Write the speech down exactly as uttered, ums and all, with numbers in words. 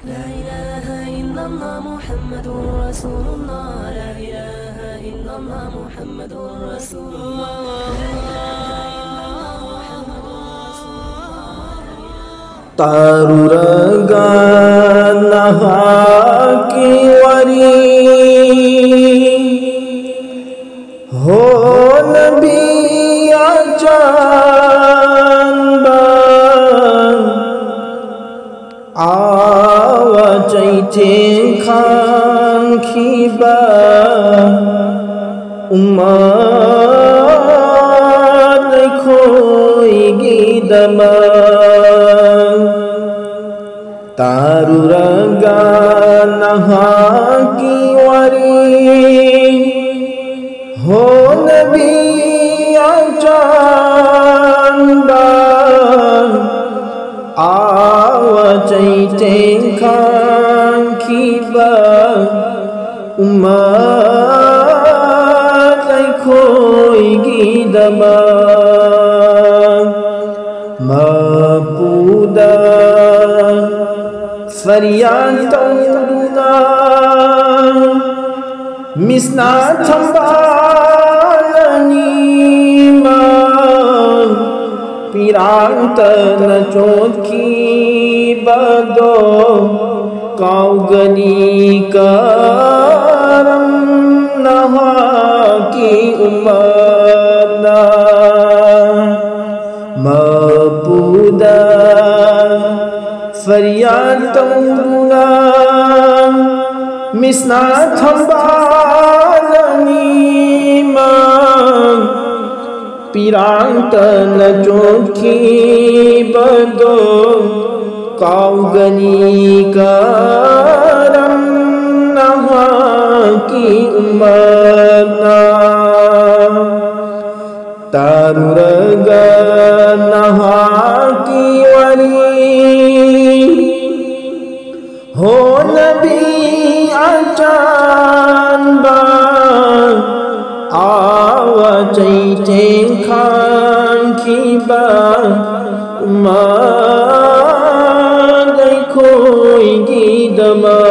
لا إله إلا الله محمد رسول الله. لا إله إلا الله محمد رسول الله. لا إله إلا الله محمد رسول الله. ꯇꯥꯔꯨꯔꯒ ꯅꯍꯥꯛꯀꯤ ꯋꯥꯔꯤ, ꯍꯣ ꯅꯕꯤ ꯑꯆꯥꯟꯕ, ꯑꯋꯥ ꯆꯩꯊꯦꯡ ꯈꯥꯡꯈꯤꯕ ꯎꯝꯃꯠ ꯑꯩꯈꯣꯏꯒꯤꯗꯃꯛ꯫ ꯇꯥꯔꯨꯔꯒ ꯅꯍꯥꯛꯀꯤ ꯋꯥꯔꯤ, ꯍꯣ ꯅꯕꯤ ꯑꯆꯥꯟꯕ, ꯑꯋꯥ ꯆꯩꯊꯦꯡ ꯈꯥꯡꯈꯤꯕ ꯎꯝꯃꯠ ꯑꯩꯈꯣꯏꯒꯤꯗꯃꯛ꯫ ꯃꯄꯨꯗ ꯐꯔꯤꯌꯥꯗ ꯇꯧꯗꯨꯅ ꯃꯤꯁꯅꯥ ꯊꯝꯕꯥꯜ ꯑꯅꯤꯃꯛ ꯄꯤꯔꯥꯡꯇꯅ ꯆꯣꯠꯈꯤꯕꯗꯣ ꯀꯥꯎꯒꯅꯤ ꯀꯔꯝ ꯅꯍꯥꯛꯀꯤ ꯎꯝꯃꯠꯅ꯫ ꯃꯄꯨꯗ ꯐꯔꯤꯌꯥꯗ ꯇꯧꯗꯨꯅ ꯃꯤꯁꯅꯥ ꯊꯝꯕꯥꯜ ꯑꯅꯤꯃꯛ ꯄꯤꯔꯥꯡꯇꯅ ꯆꯣꯠꯈꯤꯕꯗꯣ ꯀꯥꯎꯒꯅꯤ ꯀꯔꯝ ꯅꯍꯥꯛꯀꯤ ꯎꯝꯃꯠꯅ꯫ ꯇꯥꯔꯨꯔꯒ ꯅꯍꯥꯛꯀꯤ ꯋꯥꯔꯤ, ꯍꯣ ꯅꯕꯤ ꯑꯆꯥꯟꯕ, ꯑꯋꯥ ꯆꯩꯊꯦꯡ ꯈꯥꯡꯈꯤꯕ ꯎꯝꯃꯠ ꯑꯩꯈꯣꯏꯒꯤ ما